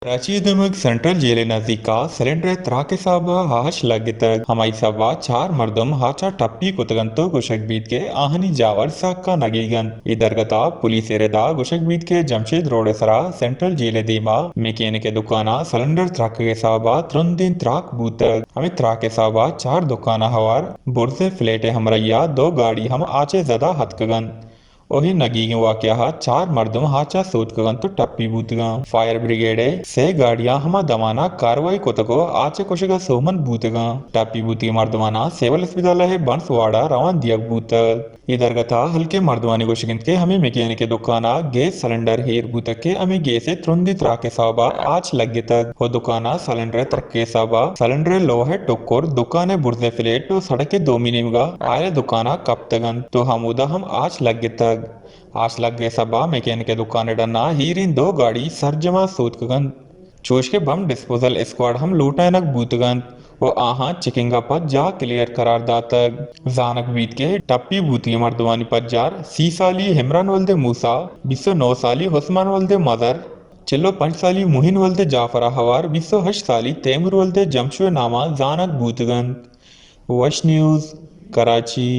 کراچی ءِ دمگ central jail ءِ نزیک ءَ سلنڈر ءِ تراک ءِ سبب ءَ آچ لگتگ۔ ہمائی سبب ءَ چار مردم آچ ءَ ٹپی کتگ انت ءُ گوشگ بیت کہ آہانی جاور سکا نگیگ انت۔ اے درگت ءَ پولیس ءِ رد ءَ گوشگ بیت کہ جمشید روڈ ءِ سرا سینٹرل جیل ءِ دیم ءَ میکینک ءِ دکان ءَ سلنڈر ترکگ ءِ سبب ءَ ترندیں تراک بوتگ۔ ہمے تراک ءِ سبب ءَ چار دکان ءَ ہوار برز ءِ فلیٹ ءِ ہمراہی ءَ دو گاڑی ہم آچ ءِ زد ءَ اتکگ انت۔ ءُ اے نگیگیں واقعہ ءَ چار مردم آچ ءَ سوتکگ انت ءُ ٹپی بوتگ انت۔ فائر بریگیڈ ءِ سے گاڑیاں ہما دمان ءَ کاروائی کتگ ءُ آچ ءِ کشگ ءَ سوبمند بوتگ انت۔ ٹپی بوتگیں مردماناں سول اسپتال ءِ بنس وارڈ ءَ روان دیگ بوتگ۔ اے درگت ءَ ہلکیں مردمانی گوشگ انت کہ ہمے میکینک ءِ دکان ءَ گیس سلنڈر ایر بوتگ کہ ہمے گیس ءِ ترندیں تراک ءِ سبب ءَ آچ لگتگ ءُ دکان ءَ سلنڈر ءِ ترک ءِ سبب ءَ سلنڈر ءِ لوہ ءِ ٹکر دکان ءِ برز ءِ فلیٹ ءُ سڑک ءِ دومی نیمگ ءَ آئل ءِ دکان ءَ کپتگ انت ءُ ہمودا ہم آچ لگتگ۔ آچ لگ ءِ سبب ءَ میکینک ءِ دکان ءِ ڈن ءَ ایریں دو گاڑی سرجم ءَ سوتکگ انت، چوش کہ بم ڈسپوزل اسکواڈ ہم لوٹائینگ بوتگ انت ءُ آہاں چیکنگ ءَ پد جاہ کلیئر قرار داتگ۔ زانگ بیت کہ ٹپی بوتگیں مردمانی پجار سی سالی عمران ولد موسی، بیست ءُ نو سالی عثمان ولد مظہر، چل ءُ پنچ سالی معین ولد جعفر ءَ ہوار بیست ءُ ہشت سالی تیمور ولد جمشو ءِ نام ءَ زانگ بوتگ انت۔ وش نیوز، کراچی۔